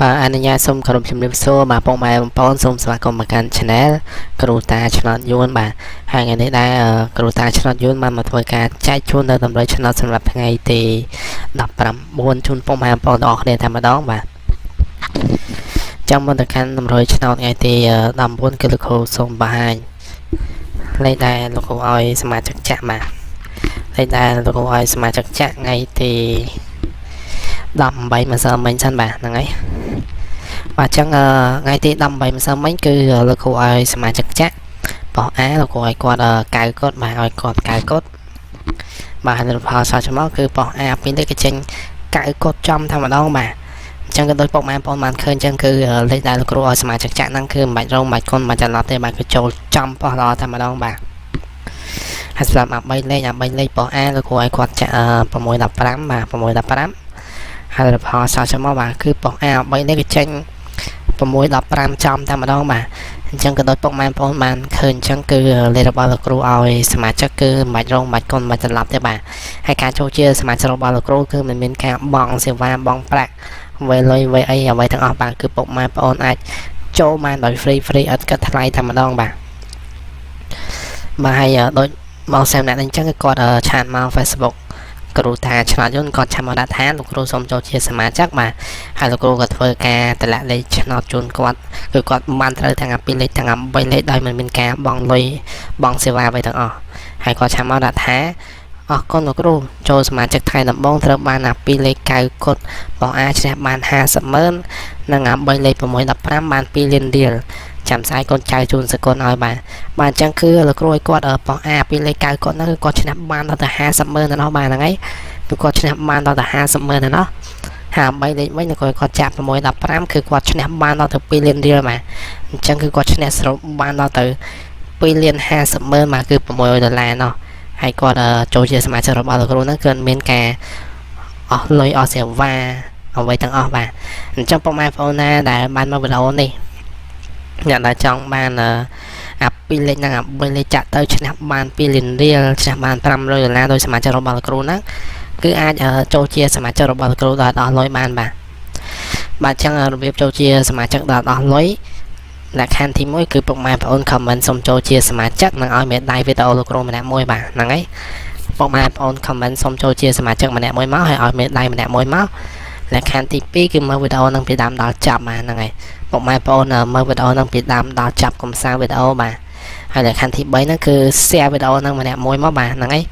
បាទអនុញ្ញាតសូមគោរពជំរាបសួរបាទពុកម៉ែបងប្អូនសូមស្វាគមន៍មកកាន់ Channel គ្រូតាឆ្នោតយួនបាទហើយថ្ងៃនេះដែរគ្រូតាឆ្នោតយួនបានមកធ្វើការចែកជូននៅតម្រុយឆ្នោតសម្រាប់ថ្ងៃទី19ជូនពុកម៉ែបងប្អូនទាំងអស់គ្នាតែម្ដងបាទចាំមុនទៅកាន់តម្រុយឆ្នោតថ្ងៃទី19គឺលោកគ្រូសូមបង្ហាញលេខដែលលោកគ្រូឲ្យសមាជិកចាក់បាទលេខដែលលោកគ្រូឲ្យសមាជិកចាក់ថ្ងៃទី18ម្សិលមិញសិនបាទហ្នឹងហើយបាទអញ្ចឹងថ្ងៃទី18ម្សិលមិញគឺលោកគ្រូឲ្យសមាជិកចាក់បោះអាលោកគ្រូឲ្យគាត់កៅគាត់បាទឲ្យគាត់កៅគាត់បាទហើយផលសោះច្មោគឺបោះអាពីនេះគឺចេញកៅគាត់ចំតែម្ដងបាទអញ្ចឹងក៏ដូចពុកម៉ែបងប្អូនបានឃើញអញ្ចឹងគឺលេខដែលលោកគ្រូឲ្យសមាជិកចាក់ហ្នឹងគឺមិនបាច់រងមិនបាច់គុណមិនបាច់ចន្លោះទេបាទគឺចូលចំបោះល្អតែម្ដងបាទហើយសម្រាប់អា3លេខអា3លេខបោះអាលោកគ្រូឲ្យគាត់ចាក់6 15បាទ6 15ហើយផលសោះច្មោបាទគឺបោះអា3លេខគឺចេញ6 15ចំតែម្ដងបាទអញ្ចឹងក៏ដូចពុកម៉ែបងប្អូនបានឃើញអញ្ចឹងគឺលេខរបស់លោកគ្រូឲ្យសមាជិកគឺមិនបាច់រងមិនបាច់គុណមិនបាច់ត្រឡប់ទេបាទហើយការចូលជាសមាជិករបស់លោកគ្រូគឺមិនមានការបង់សេវាបង់ប្រាក់វេលុយវេអីអ្វីទាំងអស់បាទគឺពុកម៉ែបងប្អូនអាចចូលបានដោយ free free អត់គិតថ្លៃតែម្ដងបាទបាទហើយដូចបងសែមអ្នកនេះអញ្ចឹងគឺគាត់ chat មក Facebook គ្រូតាឆ្នោតយន្តគាត់ chat មកដាក់ថាលោកគ្រូសូមចូលជាសមាជិកបាទហើយលោកគ្រូក៏ធ្វើការតម្លាក់លេខឆ្នោតជូនគាត់គឺគាត់បានត្រូវទាំងពីរលេខទាំង3លេខដោយមិនមានការបង់លុយបង់សេវាអ្វីទាំងអស់ហើយគាត់ chat មកដាក់ថាអរគុណលោកគ្រូចូលសមាជិកថ្ងៃដំបូងត្រូវបានអា2លេខ9គុតបងអាឈ្នះបាន50ម៉ឺននិងអា3លេខ6 15បាន2លានរៀលចាំស្អែកកូនចៅជូនសកលឲ្យបាទបាទអញ្ចឹងគឺលោកគ្រូឲ្យគាត់ប៉ោះអាពីលេខ9គាត់ហ្នឹងគឺគាត់ឈ្នះបានដល់ទៅ50ម៉ឺនដល់បាទហ្នឹងហើយគឺគាត់ឈ្នះបានដល់ទៅ50ម៉ឺនដល់53លេខវិញលោកគ្រូគាត់ចាក់6 15គឺគាត់ឈ្នះបានដល់ទៅ2លានរៀលបាទអញ្ចឹងគឺគាត់ឈ្នះសរុបបានដល់ទៅ2លាន50ម៉ឺនបាទគឺ600ដុល្លារណោះហើយគាត់ចូលជាសមាជិករបស់លោកគ្រូហ្នឹងគឺមានការអស់លុយអស់សេវាអ្វីទាំងអស់បាទអញ្ចឹងពុកម៉ែបងប្អូនណាដែលបានមកវីដេអូនេះអ្នកដែលចង់បានអា2លេខហ្នឹងអា3លេខចាក់ទៅឈ្នះបាន2លានរៀលឈ្នះបាន500ដុល្លារដោយសមាជិករបស់លោកគ្រូហ្នឹងគឺអាចចូលជាសមាជិករបស់លោកគ្រូដោយអស់លុយបានបាទបាទអញ្ចឹងរបៀបចូលជាសមាជិកដោយអស់លុយលក្ខខណ្ឌទី1គឺពុកម៉ែបងប្អូន comment សូមចូលជាសមាជិកនិងឲ្យមេដៃវីដេអូលោកគ្រូម្នាក់មួយបាទហ្នឹងហើយពុកម៉ែបងប្អូន comment សូមចូលជាសមាជិកម្នាក់មួយមកហើយឲ្យមេដៃម្នាក់មួយមកលក្ខខណ្ឌទី2គឺមើលវីដេអូនឹងពីដើមដល់ចប់បាទហ្នឹងហើយពុកម៉ែបងប្អូនមើលវីដេអូនឹងពីដើមដល់ចប់កុំសាវីដេអូបាទហើយលក្ខខណ្ឌទី3ហ្នឹងគឺ share វីដេអូនឹងម្នាក់មួយមកបាទហ្នឹងហើយ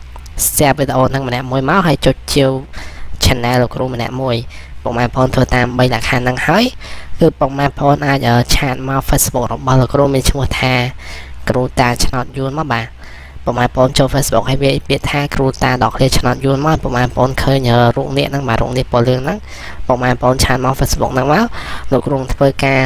share វីដេអូនឹងម្នាក់មួយមកហើយចុចជាវ channel លោកគ្រូម្នាក់មួយពុកម៉ែបងប្អូនធ្វើតាម3លក្ខខណ្ឌហ្នឹងហើយគឺពុកម៉ែបងប្អូនអាច chat មក Facebook របស់លោកគ្រូមានឈ្មោះថាគ្រូតាឆ្នោតយួនមកបាទពុកម៉ែបងប្អូនចូល Facebook ហើយវាពាក្យថាគ្រូតាដកឃ្លាឆ្នោតយួនមកពុកម៉ែបងប្អូនឃើញរូបនេះហ្នឹងបាទរូបនេះពណ៌លឿងហ្នឹងពុកម៉ែបងប្អូន chat មក Facebook ហ្នឹងមកលោកគ្រូធ្វើការ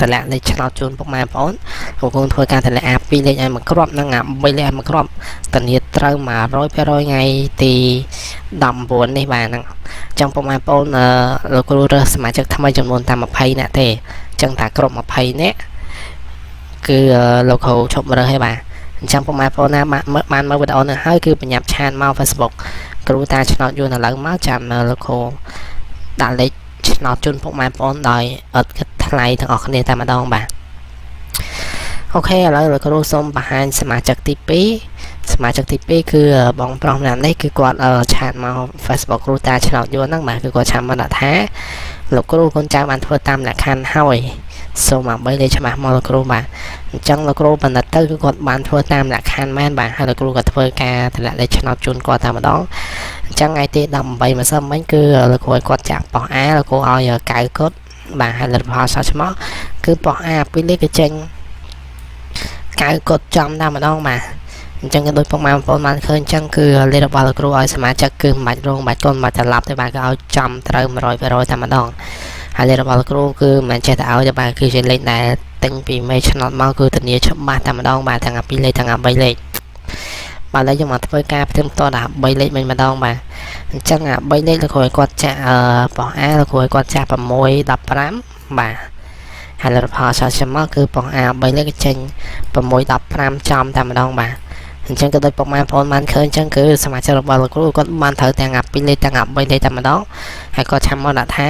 តម្លាក់លេខឆ្នោតជូនពុកម៉ែបងប្អូនលោកគ្រូធ្វើការតម្លាក់អា2លេខឲ្យមួយគ្រាប់និងអា3លេខឲ្យមួយគ្រាប់ធានាត្រូវ100%ថ្ងៃទី19នេះបាទហ្នឹងអញ្ចឹងពុកម៉ែបងប្អូនលោកគ្រូរើសសមាជិកថ្មីចំនួនតែ20នាក់ទេអញ្ចឹងតែគ្រប់20នាក់គឺលោកគ្រូឈប់រើសហើយបាទអញ្ចឹងពុកម៉ែបងប្អូនណាបានមើលវីដេអូនេះហើយគឺបញ្ញាប់ chat មក Facebook គ្រូតាឆ្នោតយួនឥឡូវមកចាំលោកគ្រូដាក់លេខឆ្នោតជូនពុកម៉ែបងប្អូនដោយអត់គិតថ្លៃទាំងអស់គ្នាតែម្ដងបាទ OK ឥឡូវលោកគ្រូសូមបង្ហាញសមាជិកទី2សមាជិកទី2គឺបងប្រុសម្នាក់នេះគឺគាត់ chat មក Facebook គ្រូតាឆ្នោតយួនហ្នឹងបាទគឺគាត់ chat មកដាក់ថាលោកគ្រូកូនចៅបានធ្វើតាមលក្ខខណ្ឌហើយសូមដើម្បីលេខច្បាស់មកលោកគ្រូបាទអញ្ចឹងលោកគ្រូបណ្ឌិតទៅគឺគាត់បានធ្វើតាមលក្ខខណ្ឌមែនបាទហើយលោកគ្រូក៏ធ្វើការតម្លាក់លេខឆ្នោតជូនគាត់តែម្ដងអញ្ចឹងថ្ងៃទី18ម្សិលមិញគឺលោកគ្រូឲ្យគាត់ចាក់ប៉ោះអាលោកគ្រូឲ្យកៅគាត់បាទហើយលទ្ធផលសោះឆ្មោះគឺប៉ោះអាពីរលេខគឺចេញកៅគាត់ចំតែម្ដងបាទអញ្ចឹងក៏ដូចពុកម៉ែបងប្អូនបានឃើញអញ្ចឹងគឺលេខរបស់លោកគ្រូឲ្យសមាជិកគឺមិនបាច់រងមិនបាច់កូនមិនបាច់ត្រឡប់ទេបាទគឺឲ្យចំត្រូវ100%តែម្ដងហើយលេខរបស់លោកគ្រូគឺមិនចេះតែឲ្យទេបាទគឺជាលេខដែលទិញពីមេឆ្នោតមកគឺធានាច្បាស់តែម្ដងបាទទាំងពីរលេខទាំង3លេខបាទឥឡូវយើងមកធ្វើការផ្ទៀងផ្ទាត់អា3លេខវិញម្ដងបាទអញ្ចឹងអា3លេខលោកគ្រូឲ្យគាត់ចាក់បោះអាលោកគ្រូឲ្យគាត់ចាក់6 15បាទហើយលទ្ធផលសោះមកគឺបងអា3លេខចេញ6 15ចំតែម្ដងបាទ អញ្ចឹងក៏ដូចពុកម៉ែបងប្អូនបានឃើញអញ្ចឹងគឺសមាជិករបស់លោកគ្រូគាត់បានត្រូវទាំងអា2លេខទាំងអា3លេខតែម្ដងហើយគាត់ឆាំមកដាក់ថា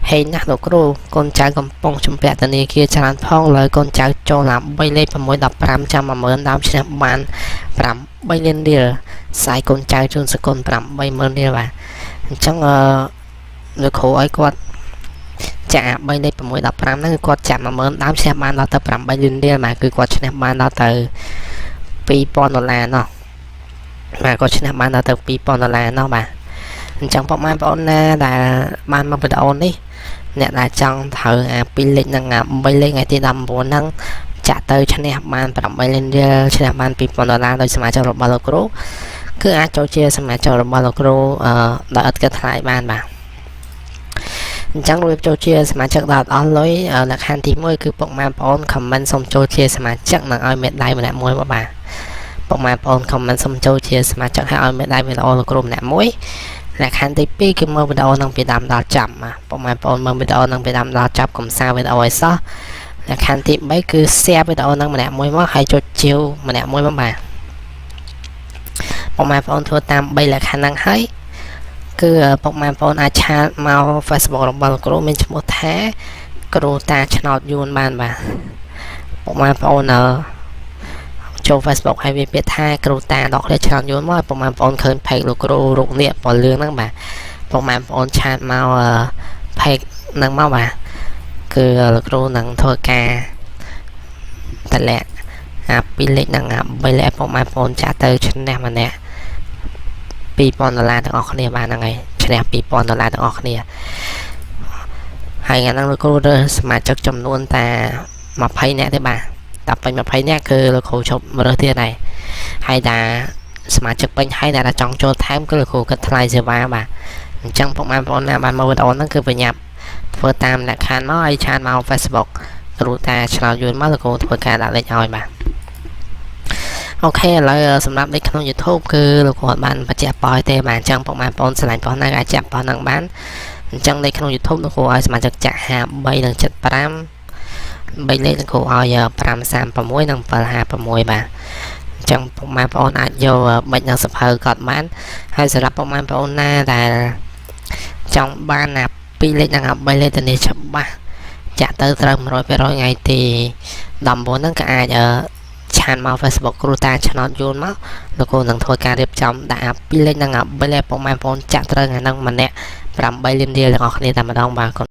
ហេងណាស់លោកគ្រូកូនចៅកំពុងជំពាក់ធនាគារច្រើនផងលើកូនចៅចូលអា3លេខ6 15ចាំ10000ដើមឈ្នះបាន8លានរៀលខ្សែកូនចៅជូនសកុន80000រៀលបាទអញ្ចឹងអឺលោកគ្រូឲ្យគាត់ចាក់3លេខ6 15ហ្នឹងគឺគាត់ចាក់10000ដើមឈ្នះបានដល់ទៅ8លានរៀលបាទគឺគាត់ឈ្នះបានដល់ទៅ2000ដុល្លារណោះបាទគាត់ឈ្នះបានដល់ទៅ2000ដុល្លារណោះបាទអញ្ចឹងពុកម៉ែបងប្អូនណាដែលបានមកវីដេអូនេះអ្នកដែលចង់ត្រូវអា2លេខនិងអា3លេខថ្ងៃទី19ហ្នឹងចាក់ទៅឈ្នះបាន8លានរៀលឈ្នះបាន2000ដុល្លារដោយសមាជិករបស់លោកគ្រូគឺអាចចូលជាសមាជិករបស់លោកគ្រូដោយឥតគិតថ្លៃបានបាទអញ្ចឹងរបៀបចូលជាសមាជិកដល់អស់លុយលក្ខខណ្ឌទី1គឺពុកម៉ែបងប្អូន comment សូមចូលជាសមាជិកនិងឲ្យមេដៃម្នាក់មួយមកបាទពុកម៉ែបងប្អូន comment សូមចូលជាសមាជិកហើយឲ្យមេដៃវីដេអូលោកគ្រូម្នាក់មួយលក្ខខណ្ឌទី2គឺមើលវីដេអូនឹងពីដើមដល់ចប់បាទពុកម៉ែបងប្អូនមើលវីដេអូនឹងពីដើមដល់ចប់កុំសារវីដេអូឲ្យសោះលក្ខខណ្ឌទី3គឺ share វីដេអូនឹងម្នាក់មួយមកហើយចុចជាវម្នាក់មួយមកបាទពុកម៉ែបងប្អូនធ្វើតាម3លក្ខខណ្ឌហ្នឹងហើយគឺពុកម៉ែបងប្អូនអាច chat មក Facebook របស់លោកគ្រូមានឈ្មោះថាគ្រូតាឆ្នោតយួនបានបាទពុកម៉ែបងប្អូនចូល Facebook ហើយវាពាក្យថាគ្រូតាដកឃ្លាឆ្នោតយួនមកពុកម៉ែបងប្អូនឃើញ page លោកគ្រូរូបនេះពណ៌លឿងហ្នឹងបាទពុកម៉ែបងប្អូន chat មក page ហ្នឹងមកបាទគឺលោកគ្រូនឹងធ្វើការតម្លាក់អា2លេខនិងអា3លេខពុកម៉ែបងប្អូនចាក់ទៅឈ្នះម្នាក់2000ដុល្លារទាំងអស់គ្នាបានហ្នឹងហើយឈ្នះ2000ដុល្លារទាំងអស់គ្នាហើយថ្ងៃហ្នឹងលោកគ្រូរើសសមាជិកចំនួនតា20នាក់ទេបាទតែពេញ20នាក់គឺលោកគ្រូឈប់រើសទៀតហើយហើយតាសមាជិកពេញហើយតែចង់ចូលថែមគឺលោកគ្រូគិតថ្លៃសេវាបាទអញ្ចឹងពុកម៉ែបងប្អូនណាបានមើលវីដេអូហ្នឹងគឺប្រញាប់ធ្វើតាមលក្ខខណ្ឌមកហើយ chat មក Facebook គ្រូតាឆ្នោតយួនមកលោកគ្រូធ្វើការដាក់លេខឲ្យបាទ OK ឥឡូវសម្រាប់លេខក្នុង YouTube គឺលោកគ្រូអត់បានបញ្ជាក់ប៉ោយទេបាទអញ្ចឹងពុកម៉ែបងប្អូនឆ្លាញ់ប៉ុណ្ណាអាចចាក់ប៉ុណ្ណឹងបានអញ្ចឹងលេខក្នុង YouTube លោកគ្រូឲ្យសមាជិកចាក់53និង75 3លេខលោកគ្រូឲ្យ536និង756បាទអញ្ចឹងពុកម៉ែបងប្អូនអាចយកបិចនិងសភៅគាត់បានហើយសម្រាប់ពុកម៉ែបងប្អូនណាដែលចង់បានណា2លេខនិង3លេខទៅនេះច្បាស់ចាក់ទៅត្រូវ100%ថ្ងៃទី19ហ្នឹងក៏អាច chat មក Facebook គ្រូតាឆ្នោតយួនមកលោកគ្រូនឹងធ្វើការរៀបចំដាក់អា2លេខនិងអា3លេខពុកម៉ែបងប្អូនចាក់ត្រូវថ្ងៃហ្នឹងម្នាក់8លានរៀលទាំងអស់គ្នាតែម្ដងបាទ។